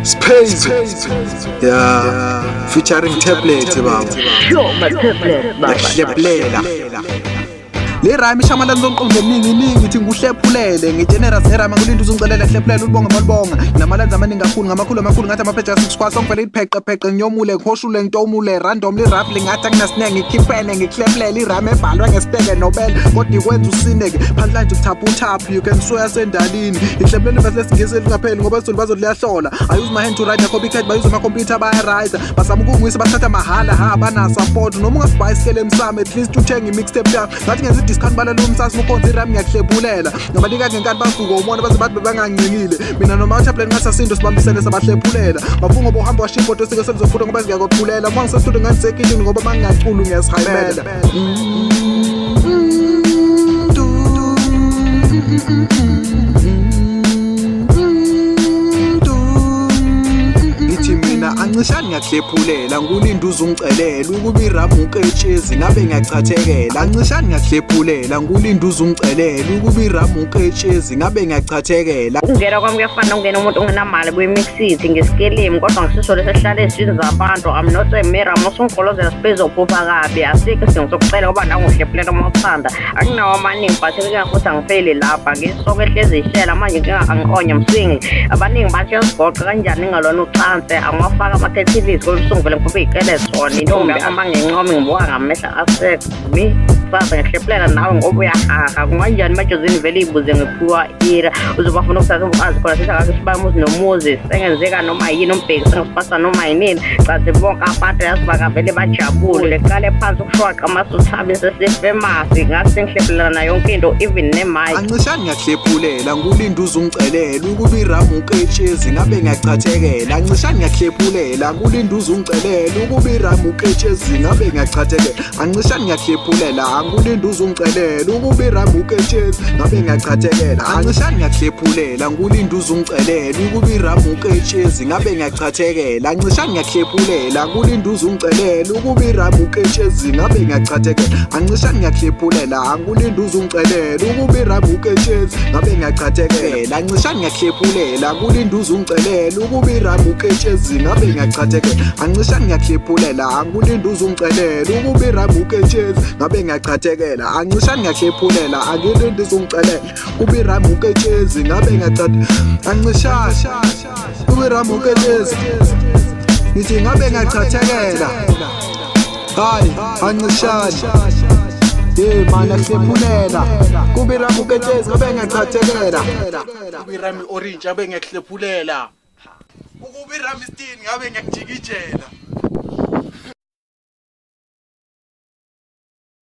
Space. Yeah, featuring tablet baba. Sure, my tablet, baba. Yahlephulela. Le rhyme ishamala nizonqondo eminingi iningi ithi nguhlephulele ngigenerous ngerhyme ngulinde uzungicelela hlephulela ulibonga malibonga nginamalens amaningi kakhulu ngamakhulu amakhulu ngathi amapheja ka-six kwasa ngivele ipheqe pheqe nginyomule ngihoshule ngitomule random lirap lingathi akunasinenge ngikhiphene ngiklepulele irhyme ebhalwe ngesiteke nobele kodwa ikwenza usineke phansi nje uthapha uthaphu you can swear sendalini ngihlephulele ivesi lesingisi elingapheli ngoba isizulu bazothi liyahlola. I use my hand to write a copycat, bayuze amakhompyutha bayarayitha bazama ukungwisa bathatha mahhala ha bana-support noma ungasibhayi isikelemu sami at least uthenge i-mixtape yami ngathi ngenza i-discount balele umsasi ukhonza irami ngiyahlephulela ngabanika ngenkani bavuka umona baze bathi bebangangincingile mina noma uchaplain ngathi asinto sibambisene sabahlephulela bafunga bohamba washiya ibhodo sike selizophula ngoba ziyakwephulela uma ngisestudio ngangisekitshini ngoba uma ngingaculi ngiyasihayimela. Ngithi mina ancishani ngiyahlephulela ngulinde uzungicelela ukuba iramu uketshezi ngabe ngiyachathekela. Ancishani ngiyahlephulela ngulinde uzungicelela ukuba iramu uketshezi ngabe ngiyachathekela. Ukungena kwami kuyafana nokungena umuntu ongenamali kwi-mixit ngesikelimu kodwa ngisiso lesihlala eziswini zabantu. I'm not a mirror, musungigolozela sibezophupha kabi. Asikho isidingo sokucela ngoba nawe ngihlephulela uma uthanda. Anginawo amaningi but inkinga futhi angifeli lapha ngisoke ehlezi ishela manje inkinga angiqonye mswingi. Abaningi bathi uyasigoqa kanjani ngingalona ucansi angiwafaka ama-khethilizi kodwa ubusuku vele ngiphuphe iy'kele zona intombi ama ngincomi ngibuka ngamehla asemi kusasa ngihlephulela nawe ngoba uyahaha kunganjani emajozini vele iy'buze ngiphiwa ira uzobafuna ukuthatha ubukazi khona sisakake sibaya umuzi nomuzi sengenzeka noma yini umbheki sengisipasa noma yinini cathi bonke abantu yazi bakavele bajabule qale phansi ukushwaqa amasuthabi sesifemasi ngathi sengihlephulela nayo yonke into even nemic. Ancishani ngiyahlephulela ngulinde uzungicelela ukuba iramu uketshezi ngabe ngiyachathekela. Ancishani ngiyahlephulela ngulinde uzungicelela ukuba iramu uketshezi ngabe ngiyachathekela. Ancishani ngiyahlephulela ngulinde uzungicelela ukuba iramu uketshezi ngabe ngiyachathekela. Ancishani ngiyahlephulela ngulinde uzungicelela ukuba iramu uketshezi ngabe ngiyachathekela. Ancishani ngiyahlephulela ngulinde uzungicelela ukuba iramu uketshezi ngabe ngiyachathekela. Ancishani ngiyahlephulela ngulinde uzungicelela ukuba iramu uketshezi ngabe ngiyachathekela. Ancishani ngiyahlephulela ngulinde uzungicelela ukuba iramu uketshezi ngabe ngiyachathekela. Ancishani ngiyahlephulela ngulinde uzungicelela ukuba iramu uketshezi ngabe ngiyachathekela. Ancishani ngiyahlephulela angilinde uzungicelela kuba iramu uketshezi ngabe ngiyachathe ancishani kuba iramu uketshezi ngithi ngabe ngiyachathekela. Hayi ancishani hey mana hlephulela kuba iramu uketshezi ngabe ngiyachathekela. Ukuba irami orange abe ngiyakuhlephulela. Ukuba irami stini ngabe ngiyakujikijela.